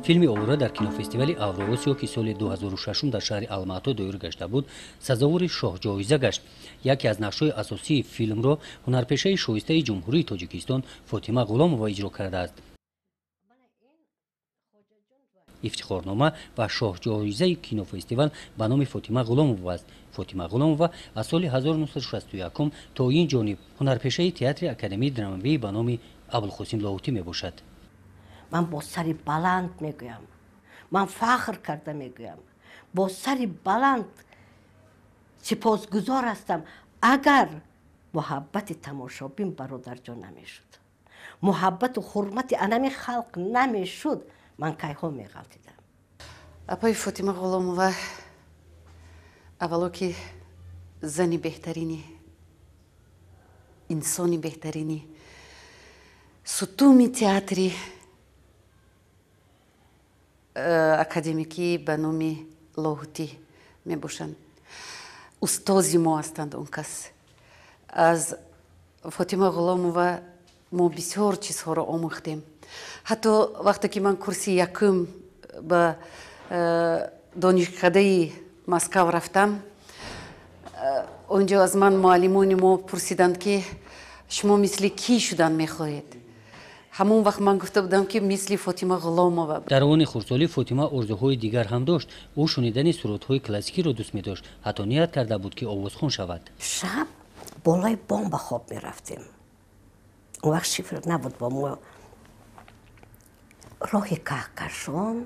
Филми «Овора» дар кинофестивали Авроосиё, ки соли 2006 дар шаҳри Алмато доир гашта буд, сазовори шоҳҷоиза гашт. Яке аз нақшҳои асосии филмро ҳунарпешаи шоистаи Ҷумҳурии Тоҷикистон Фотима Ғуломова иҷро кардааст. Ифтихорнома ва шоҳҷоизаи кинофестивал ба номи Фотима Ғуломова аст. Фотима Ғуломова аз соли 1961 то ин ҷониб ҳунарпешаи Театри Академияи драмавӣ ба номи Абулқосим Лоҳутӣ мебошад. Ман бо сари баланд мегӯям, ман фахр карда мегӯям, бо сари баланд сипосгузор ҳастам. Агар муҳаббати тамошобин, бародарҷон, намешуд, муҳаббату ҳурмати анами халқ намешуд, ман кайҳо меғалтидам. Апаи Фотима Ғуломова аввало ки зани беҳтарини, инсони беҳтарини, сутуми театри академикӣ ба номи Лоҳутӣ мебошанд. Устози мо ҳастанд он кас. Аз Фотима Ғуломова мо бисёр чизҳоро омӯхтем. Ҳатто вақте ки ман курси якум ба донишкадаи Москав рафтам, он ҷо аз ман муаллимони мо пурсиданд, ки шумо мисли кӣ шудан мехоҳед? Ҳамон вақт ман гуфта будам, ки мисли Фотима Ғуломова. Дар овони хурдсолӣ Фотима орзуҳои дигар ҳам дошт. Ӯ шунидани сурудҳои классикиро дӯст медошт, ҳатто ният карда буд, ки овозхон шавад. Шаб болои бом ба хоб мерафтем. Он вақт шифр набуд. Бо мо роҳи Каҳкашон,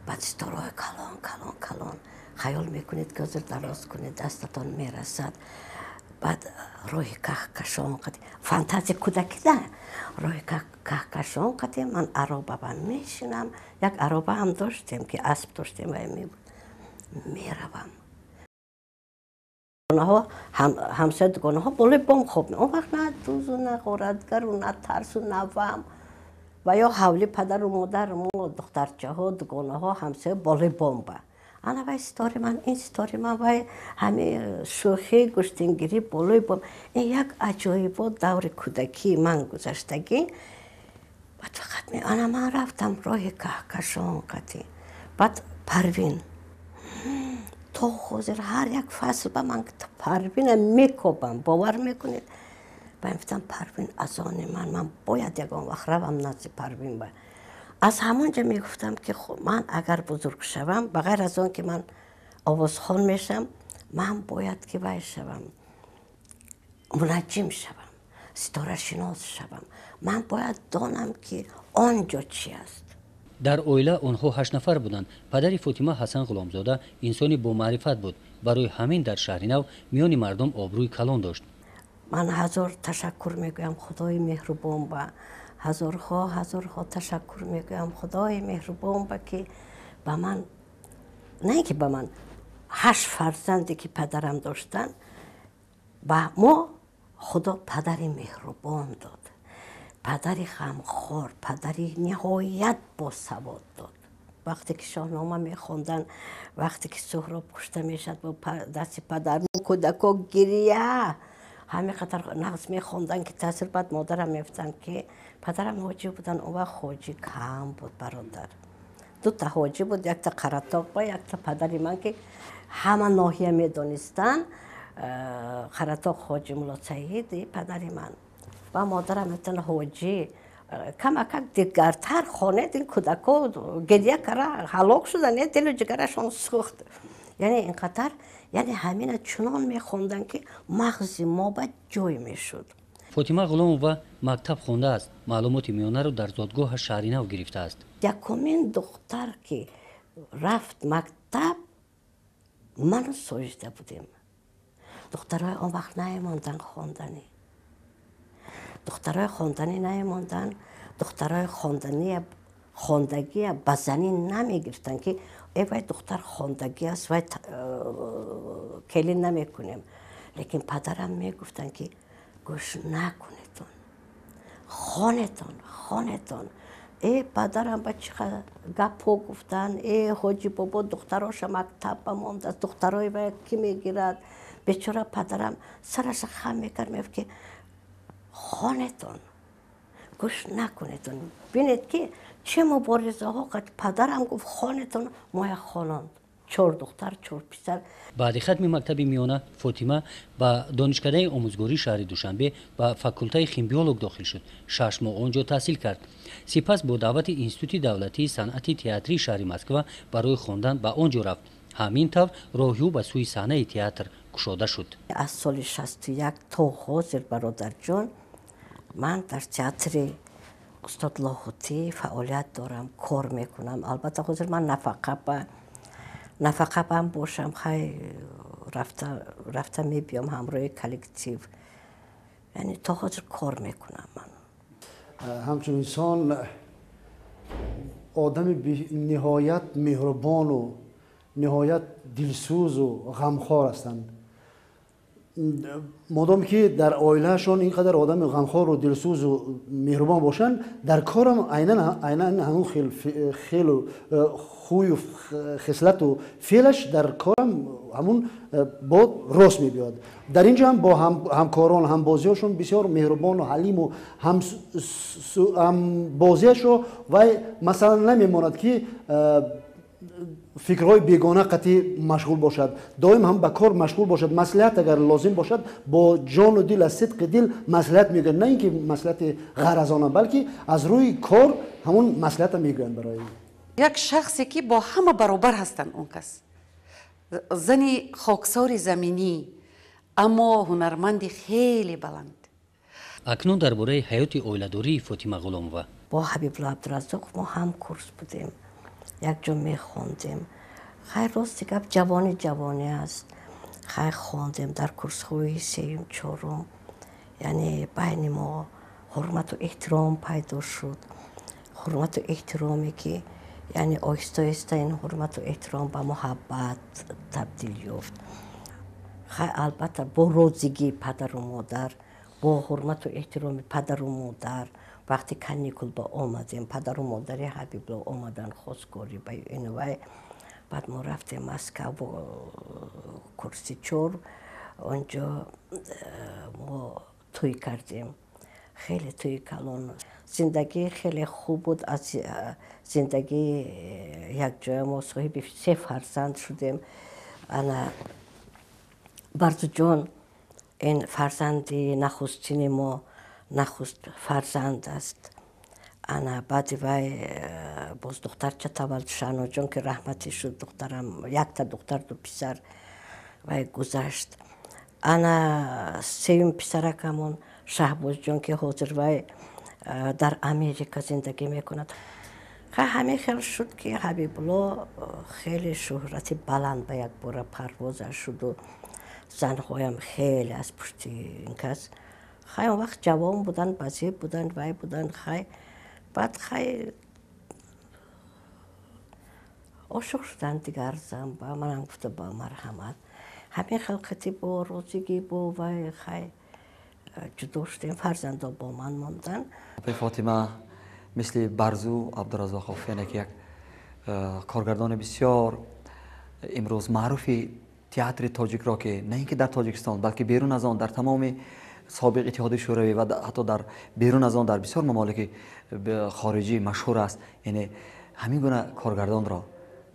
баъд ситораҳои калон, калон, калон. Хаёл мекунед, ки ҳозир дароз кунед, дастатон мерасад. Баъд роҳи Каҳкашон, фантазия кӯдакӣ да, роҳи Каҳкашон қати ман аробаба мешинам. Як ароба ҳам доштем, ки асп доштем ва мебуд. Меравам, ҳамсоя, дугонаҳо болои бом хоб. Он вақт на дузу, на ғоратгару, на тарсу, на ваҳм. Ва ё ҳавли падару модар, мо духтарчаҳо, дугонаҳо, ҳамсоя болои бомба. Ана вай ситори ман, ин ситори ман, вай ҳами шӯхӣ, гӯштингирӣ болои бом. Ин як аҷоибот даври кӯдакии ман гузаштагӣ. Баъд фақат ана ман рафтам роҳи Каҳкашон қатӣ. Баъд Парвин, то ҳозир ҳар як фасл ба ман Парвина мекобам, бовар мекунед? Ба мегуфтам: «Парвин аз они ман, ман бояд ягон вақт равам назди Парвин». Ба аз ҳамон ҷо мегуфтам, ки ман агар бузург шавам, ба ғайр аз он ки ман овозхон мешавам, ман бояд ки вай шавам, мунаҷҷим шавам, ситорашинос шавам, ман бояд донам, ки он ҷо чи аст. Дар оила онҳо ҳашт нафар буданд. Падари Фотима, Ҳасан Ғуломзода, инсони бомаърифат буд. Барои ҳамин дар Шаҳри Нав миёни мардум обрӯи калон дошт. Ман ҳазор ташаккур мегӯям Худои меҳрубон ба, ҳазорҳо, ҳазорҳо ташаккур мегӯям Худои меҳрубон ба, ки ба ман, на ин ки ба ман, ҳашт фарзанде ки падарам доштанд, ба мо Худо падари меҳрубон дод, падари ғамхор, падари ниҳоят босавод дод. Вақте ки Шоҳнома мехонданд, вақте ки Суҳроб кушта мешавад бо дасти падар, кӯдако гирия, ҳамин қадар нағз мехонданд, ки таъсир. Баъд модарам мегуфтанд, ки падарам ҳоҷӣ буданд. Он вақт ҳоҷӣ кам буд, бародар, дута ҳоҷӣ буд, якта Қаратоқ ба, якта падари ман, ки ҳама ноҳия медонистанд, Қаратоқ ҳоҷи Муллосаид, падари ман. Ва модарам мегуфтанд: «Ҳоҷӣ, камакак дигартар хонед, ин кӯдако гиря кара ҳалок шуданд, дилу ҷигарашон сӯхт». Яъне ин қадар, яъне ҳамина чунон мехонданд, ки мағзи мо ба ҷой мешуд. Фотима Ғуломова мактаб хондааст. Маълумоти миёнаро дар зодгоҳаш, Шаҳри Нав, гирифтааст. Якумин духтар, ки рафт мактаб, ману Соҷида будем. Духтарои он вақт наемонданд хонданӣ, духтарои хонданӣ наемонданд, духтарои хондания, хондагия ба занӣ намегирифтанд, ки э, вай духтар хондагӣ аст, вай келин намекунем. Лекин падарам мегуфтанд, ки гӯш накунедон, хонетон, хонетон. Э, падарам ба чӣ гапҳо гуфтанд: «Э, ҳоҷи бобо духтароша мактаб ба мондааст, духтарои вай кӣ мегирад?» Бечора падарам сараша хам мекард, мегуфт, ки хонетон, гӯш накунедон. Бинед, ки Чӣ муборизаҳо қад падарам гуфт хонетон моя хононд. 4 духтар, 4 писар. Баъди хатми мактаби миёна Фотима ба донишкадаи омӯзгории шаҳри Душанбе ба факултаи химбиолог дохил шуд. 6 моҳ он ҷо таҳсил кард. Сипас бо даъвати Институти давлатии санъати театрии шаҳри Москва барои хондан ба он ҷо рафт. Ҳамин тавр роҳи ӯ ба сӯи саҳнаи театр кушода шуд. Аз соли 61 то ҳозир, бародарҷон, ман дар театри устод Лоҳутӣ фаъолият дорам, кор мекунам. Албатта ҳозир ман нафақа бам бошам, хай рафта мебиём ҳамроҳи коллектив. Яъне то ҳозир кор мекунам ман. Ҳамчун инсон одами ниҳоят меҳрубону ниҳоят дилсӯзу ғамхор ҳастанд. Модоме ки дар оилаашон ин қадар одами ғамхору дилсӯзу меҳрубон бошанд, дар корам айнан ҳамун хелу хӯю хислату феълаш дар корам ҳамун бо рост мебиёд. Дар ин ҷо ҳам бо ҳамкорон, ҳамбозиҳошон бисёр меҳрубону ҳалиму ҳамбозиашро вай масалан намемонад ки фикрҳои бегона қатъӣ машғул бошад, доим ҳам ба кор машғул бошад. Маслиҳат агар лозим бошад, бо ҷону дил, аз сидқи дил маслиҳат мегӯянд, на ин ки маслиҳати ғаразона, балки аз рӯи кор ҳамун маслиҳата мегӯянд барои як шахсе ки бо ҳама баробар ҳастанд. Он кас зани хоксори заминӣ, аммо ҳунарманди хеле баланд. Акнун дар бораи ҳаёти оиладории Фотима Ғуломова. Бо Ҳабибулло Абдураззоқов мо ҳам курс будем, якҷо мехондем. Хай, рости гап, ҷавони ҷавонӣ аст. Хай, хондем дар курсҳои сеюм, чорум. Яъне байни мо ҳурмату эҳтиром пайдо шуд. Ҳурмату эҳтироме ки яъне оҳиста оҳиста ин ҳурмату эҳтиром ба муҳаббат табдил ёфт. Хай, албатта бо розигии падару модар, бо ҳурмату эҳтироми падару модар. Вақти каникул ба омадем, падару модари Ҳабибулло омадан хостгорӣ ба инвай. Баъд мо рафтем Москав бо курси 4. Онҷо мо тӯй кардем. Хеле тӯи калон. Зиндагӣ хеле хуб буд. Аз зиндагии якҷоя мо соҳиби 3 фарзанд шудем. Ана Барзуҷон ин фарзанди нахустини мо, нахуст фарзанд аст. Ана баъди вай боз духтарча таваллуд, Шаҳноҷон, ки раҳматӣ шуд, духтарам, якта духтар, 2 писар вай гузашт. Ана сеюм писаракамон Шаҳбозҷон, ки ҳозир вай дар Америка зиндагӣ мекунад. Ҳамин хел шуд ки Ҳабибулло хеле шӯҳрати баланд ба якбора парвозаш шуду занҳоям хеле аз пушти ин кас. Хай, он вақт ҷавон буданд, базеб буданд, вай буданд. Хай, баъд хай ошиқ шуданд дигар зан ба манам гуфта ба марҳамат. Ҳамин хел қати бо розигӣ бо вай хай ҷудо шудем, фарзандо бо ман монданд. Фотима мисли Барзу Абдураззоқов, яъне ки як коргардони бисёр имрӯз маъруфи театри тоҷикро, ки на ин ки дар Тоҷикистон, балки берун аз он дар тамоми собиқ Иттиҳоди Шӯравӣ ва ҳатто дар берун аз он дар бисёр мамолики хориҷӣ машҳур аст, яъне ҳамин гуна коргардонро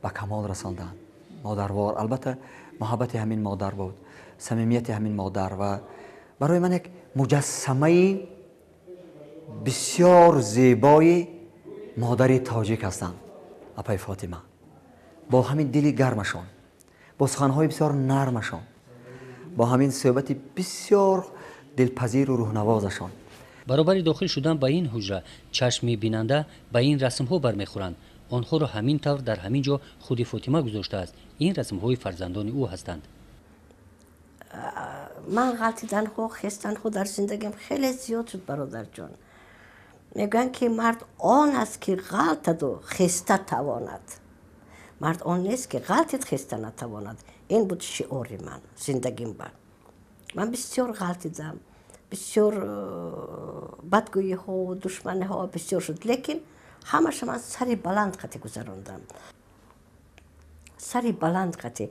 ба камол расонданд. Модарвор, албатта муҳаббати ҳамин модар буд, самимияти ҳамин модар ва барои ман як муҷассамаи бисёр зебои модари тоҷик ҳастанд апаи Фотима. Бо ҳамин дили гармашон, бо суханҳои бисёр нармашон, бо ҳамин суҳбати бисёр дилпазиру рӯҳнавозашон. Баробари дохил шудан ба ин ҳуҷра чашми бинанда ба ин расмҳо бармехӯранд. Онҳоро ҳамин тавр дар ҳамин ҷо худи Фотима гузоштааст. Ин расмҳои фарзандони ӯ ҳастанд. Ман ғалтиданҳо, хестанҳо дар зиндагиам хеле зиёд шуд, бародарҷон. Мегӯянд ки мард он аст ки ғалтаду хеста тавонад. Мард он нест ки ғалтид хеста натавонад. Ин буд шиори ман зиндагим ба. Ман бисёр ғалтидам, бисёр бадгӯиҳо, душманиҳо бисёр шуд, лекин ҳамаша ман сари баланд қатӣ гузарондам. Сари баланд қатӣ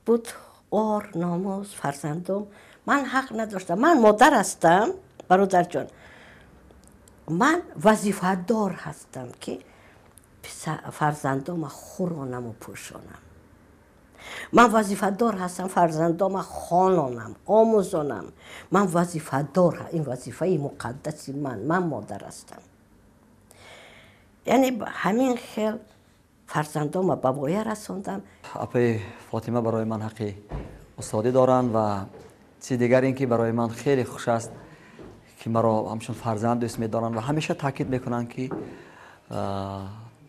буд ор, номус, фарзандом. Ман ҳақ надоштам. Ман модар ҳастам, бародарҷон. Ман вазифадор ҳастам ки Фарзандома хӯронаму пӯшонам. Ман вазифадор ҳастам фарзандома хононам, омӯзонам. Ман вазифадор, ин вазифаи муқаддаси ман, ман модар ҳастам. Яъне ҳамин хел фарзандома ба воя расондам. Апаи Фотима барои ман ҳаққи устодӣ доранд ва чизи дигар ин ки барои ман хеле хуш аст ки маро ҳамчун фарзанд дӯст медоранд ва ҳамеша таъкид мекунанд ки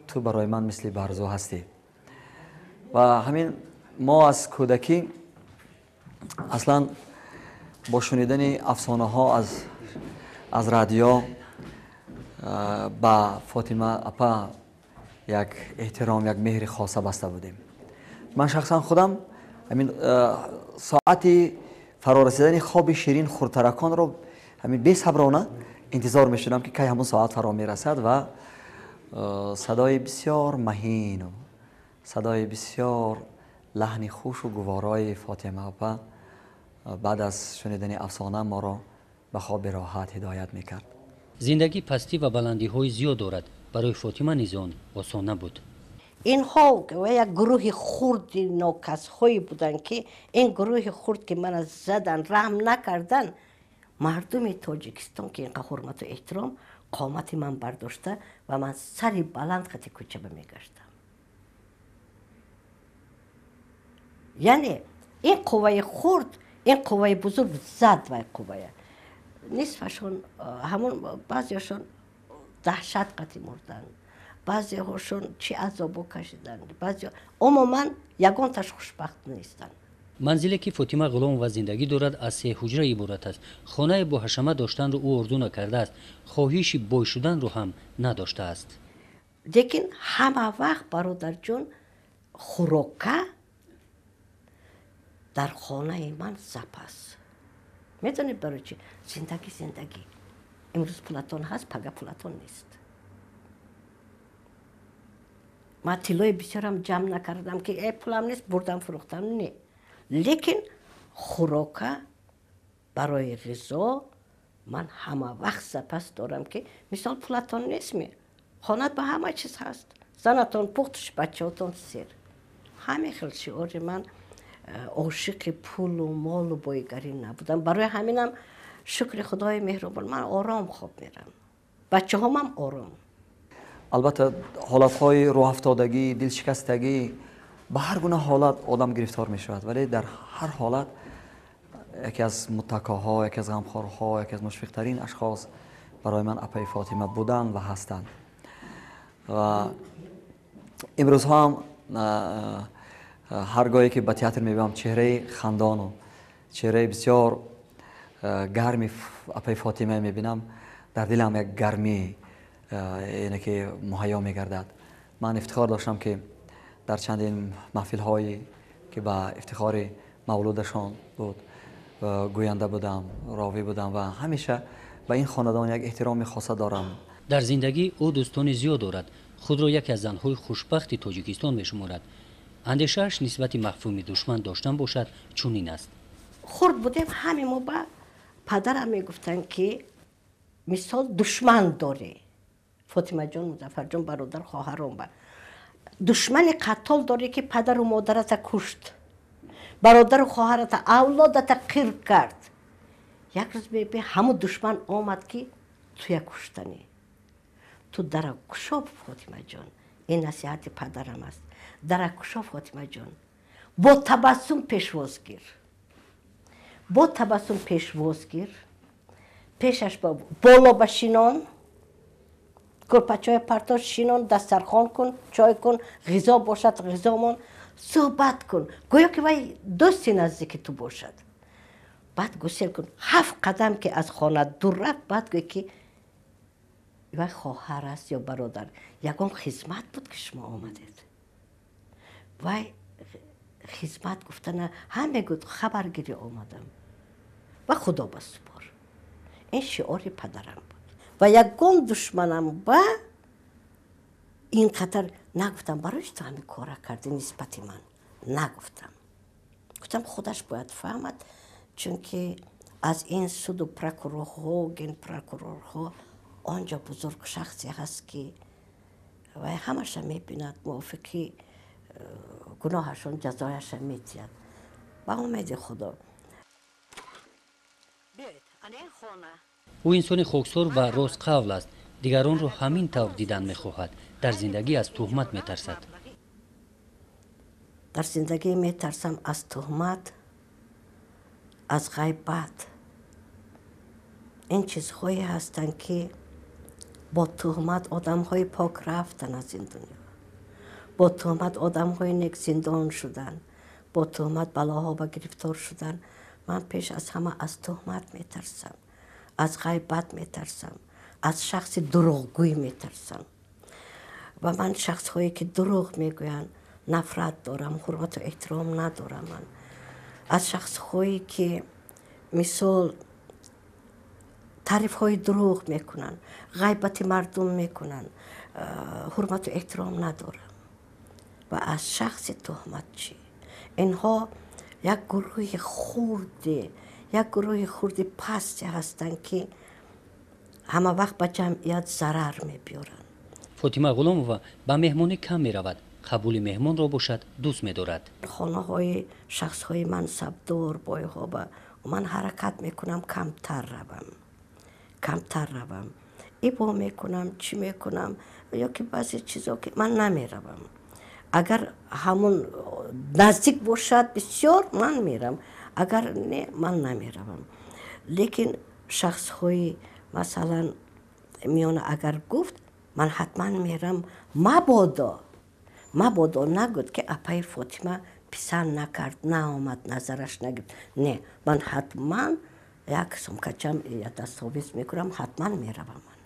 ту барои ман мисли Барзу ҳастӣ. Ва ҳамин мо аз кӯдакӣ аслан бо шунидани афсонаҳо аз радио ба Фотима апа як эҳтиром, як меҳри хоса баста будем. Ман шахсан худам ҳамин соати фарорасидани хоби ширин хурдтараконро ҳамин бесаброна интизор мешудам ки кай ҳамон соат фаро мерасад ва садои бисёр маҳину садои бисёр лаҳни хушу гуворои Фотима апа баъд аз шунидани афсона моро ба хоби роҳат ҳидоят мекард. Зиндагӣ пастӣ ва баландиҳои зиёд дорад. Барои Фотима низ он осон набуд. Инҳо як гурӯҳи хурди нокасҳое буданд ки ин гурӯҳи хурд ки мана задан, раҳм накардан, мардуми Тоҷикистон ки инқа ҳурмату эҳтиром қомати ман бардошта ва ман сари баланд қати кӯчаба мегаштам. Яъне ин қувваи хурд, ин қувваи бузург зад вай қуввая. Нисфашон ҳамон баъзеашон даҳшат қати мурданд, баъзеҳошон чӣ азобо кашиданд, баъзе умуман ягонташ хушбахт нестанд. Манзиле ки Фотима Ғуломова зиндагӣ дорад аз се ҳуҷра иборат аст. Хонае бо ҳашамат доштанро ӯ орзу накардааст, хоҳиши бой шуданро ҳам надоштааст. Лекин ҳама вақт бародарҷон хӯрока дар хонаи ман запас. Медонед барои чӣ? Зиндагӣ зиндагӣ. Имрӯз пулатон ҳаст, пага пулатон нест. Ман тиллои бисёрам ҷамъ накардам ки пулам нест, бурдам фурӯхтам, не. Лекин хӯрока барои ғизо ман ҳама вақт запас дорам ки мисол пулатон нестми, хонат ба ҳама чиз ҳаст, занатон пухтш, бачаҳотон сер. Ҳамин хел шиори ман ошиқи пулу молу бойгарӣ набудам. Барои ҳаминам шукри Худои меҳрубон ман ором хоб мерам, бачаҳомам ором. Албатта ҳолатҳои рӯҳафтодагӣ, дилшикастагӣ, ба ҳар гуна ҳолат одам гирифтор мешавад, вале дар ҳар ҳолат яке аз муттакоҳо, яке аз ғамхорҳо, яке аз мушфиқтарин ашхос барои ман апаи Фотима буданд ва ҳастанд. Ва имрӯзҳо ҳам ҳар гоҳе ки ба театр мебиём чеҳраи хандону чеҳраи бисёр гарми апаи Фотима мебинам, дар дилам як гармӣ яъне ки муҳайё мегардад. Ман ифтихор доштам ки дар чандин маҳфилҳое ки ба ифтихори мавлудашон буд гӯянда будам, ровӣ будам ва ҳамеша ба ин хонадон як эҳтироми хоса дорам. Дар зиндагӣ ӯ дӯстони зиёд дорад. Худро яке аз занҳои хушбахти Тоҷикистон мешуморад. Андешааш нисбати мафҳуми душман доштан бошад чунин аст. Хурд будем, ҳаме мо ба падарам мегуфтанд ки мисол душман дорӣ. Фотимаҷон, Музаффарҷон, бародар, хоҳарон ба душмани қаттол дорӣ ки падару модарата кушт, бародару хоҳарата, авлодата қир кард. Як рӯз мебинӣ ҳамун душман омад ки туя куштанӣ. Ту дара кушо, Фотимаҷон. Ин насиҳати падарам аст. Дара кушо, Фотимаҷон. Бо табассум пешвоз гир. Бо табассум пешвоз гир. Пешаш боло ба шинон, кӯрпачаҳои партош шинон, дастархон кун, чой кун, ғизо бошад, ғизомон, суҳбат кун. Гӯё ки вай дӯсти наздики ту бошад. Баъд гусел кун. 7 қадам ки аз хона дур рафт, баъд гӯй ки вай хоҳар аст ё бародар. Ягон хизмат буд ки шумо омадед. Вай хизмат гуфтана ҳам мегӯд хабаргирӣ омадам. Ва Худо ба супор. Ин шиори падарам буд. Ва ягон душманам ба ин қадар нагуфтам барои чӣ ту ҳамин кора кардӣ нисбати ман. Нагуфтам. Гуфтам худаш бояд фаҳмад, чунки аз ин суду прокурорҳо, генпрокурорҳо онҷо бузург шахсе ҳаст ки Вай ҳамаша мебинад, мувофиқи гуноҳашон ҷазояша метиҳад. Ба умеди Худо. Ӯ инсони хоксор ва ростқавл аст. Дигаронро ҳамин тавр дидан мехоҳад. Дар зиндагӣ аз туҳмат метарсад. Дар зиндагӣ метарсам аз туҳмат, аз ғайбат. Ин чизҳое ҳастанд, ки бо туҳмат одамҳои пок рафтанд аз ин дунё, бо туҳмат одамҳои нек зиндон шуданд, бо туҳмат балоҳо ба гирифтор шуданд. Ман пеш аз ҳама аз туҳмат метарсам, аз ғайбат метарсам, аз шахси дурӯғгӯй метарсам. Ва ман шахсҳое ки дурӯғ мегӯянд нафрат дорам, ҳурмату эҳтиром надорам. Ман аз шахсҳое ки мисол таърифҳои дурӯғ мекунанд, ғайбати мардум мекунанд, ҳурмату эҳтиром надорам. Ва аз шахси туҳматчӣ. Инҳо як гурӯҳи хурде, як гурӯҳи хурди пасте ҳастанд, ки ҳама вақт ба ҷамъият зарар мебиёранд. Фотима Ғуломова ба меҳмонӣ кам меравад. Қабули меҳмонро бошад дӯст медорад. Хонаҳои шахсҳои мансабдор, бойҳо ба ман ҳаракат мекунам камтар равам, камтар равам. Ибо мекунам, чӣ мекунам, ё ки баъзе чизо ки ман намеравам. Агар ҳамон наздик бошад бисёр, ман мерам, агар не, ман намеравам. Лекин шахсҳои масалан миёна агар гуфт, ман ҳатман мерам. Мабодо, мабодо нагӯд ки апаи Фотима писанд накард, наомад, назараш нагирифт. Не, ман ҳатман як сумкачам дастовез мекунам, ҳатман меравам. Ман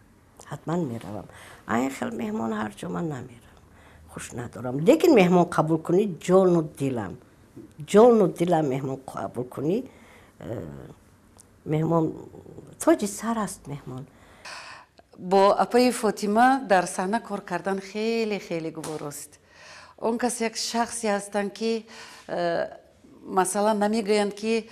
ҳатман меравам. Айн хел меҳмон ҳар ҷо ман намерам, хуш надорам. Лекин меҳмон қабул кунӣ, ҷону дилам, ҷону дилам меҳмон қабул кунӣ. Меҳмон тоҷи сар аст. Меҳмон. Бо апаи Фотима дар саҳна кор кардан хеле хеле гуворост. Он кас як шахсе ҳастанд, ки масалан намегӯянд, ки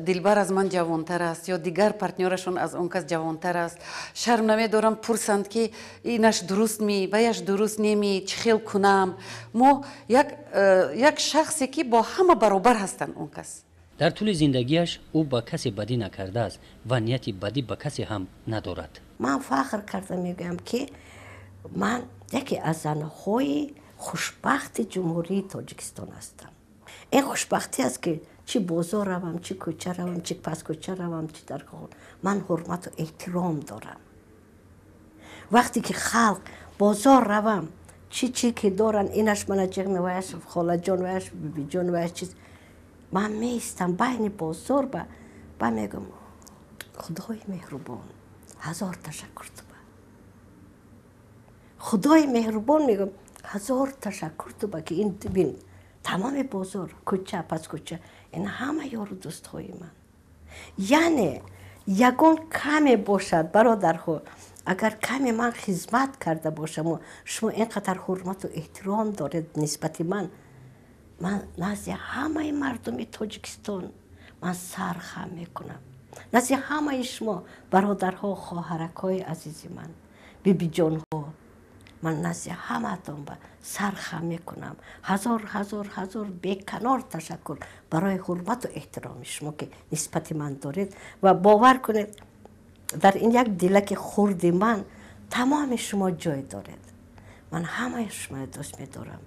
Дилбар аз ман ҷавонтар аст ё дигар партнёрашон аз он кас ҷавонтар аст. Шарм намедорам пурсанд, ки инаш дуруст ми, ваяш дуруст неми, чӣ хел кунам. Мо як шахсе ки бо ҳама баробар ҳастанд он кас. Дар тӯли зиндагиаш ӯ ба касе бадӣ накардааст ва нияти бадӣ ба касе ҳам надорад. Ман фахр карда мегӯям, ки ман яке аз занҳои хушбахти Ҷумҳурии Тоҷикистон ҳастам. Ин хушбахтӣ аст, ки чӣ бозор равам, чӣ кӯча равам, чӣ паскӯча равам, чӣ дар ман ҳурмату эҳтиром дорам. Вақте ки халқ бозор равам, чӣ чӣ ки доранд, инаш мана ҷиғ меваяш холаҷон, ваяш бибиҷон, ваяш чиз, ман меистам байни бозор ба мегӯям: Худои меҳрубон, ҳазор ташаккур туба. Худои меҳрубон, мегӯям, ҳазор ташаккур туба, ки ин бин, тамоми бозор, кӯча, паскӯча, ин ҳама ёру дӯстҳои ман. Яъне ягон каме бошад, бародарҳо, агар каме ман хизмат карда бошаму шумо ин қадар ҳурмату эҳтиром доред нисбати ман, ман назди ҳамаи мардуми Тоҷикистон ман сар хам мекунам. Назди ҳамаи шумо, бародарҳо, хоҳаракҳои азизи ман, бибиҷонҳо, ман назди ҳамаатон ба сар хам мекунам. Ҳазор, ҳазор, ҳазор беканор ташаккур барои ҳурмату эҳтироми шумо, ки нисбати ман доред. Ва бовар кунед, дар ин як дилаки хурди ман тамоми шумо ҷой доред. Ман ҳамаи шуморо дӯст медорам.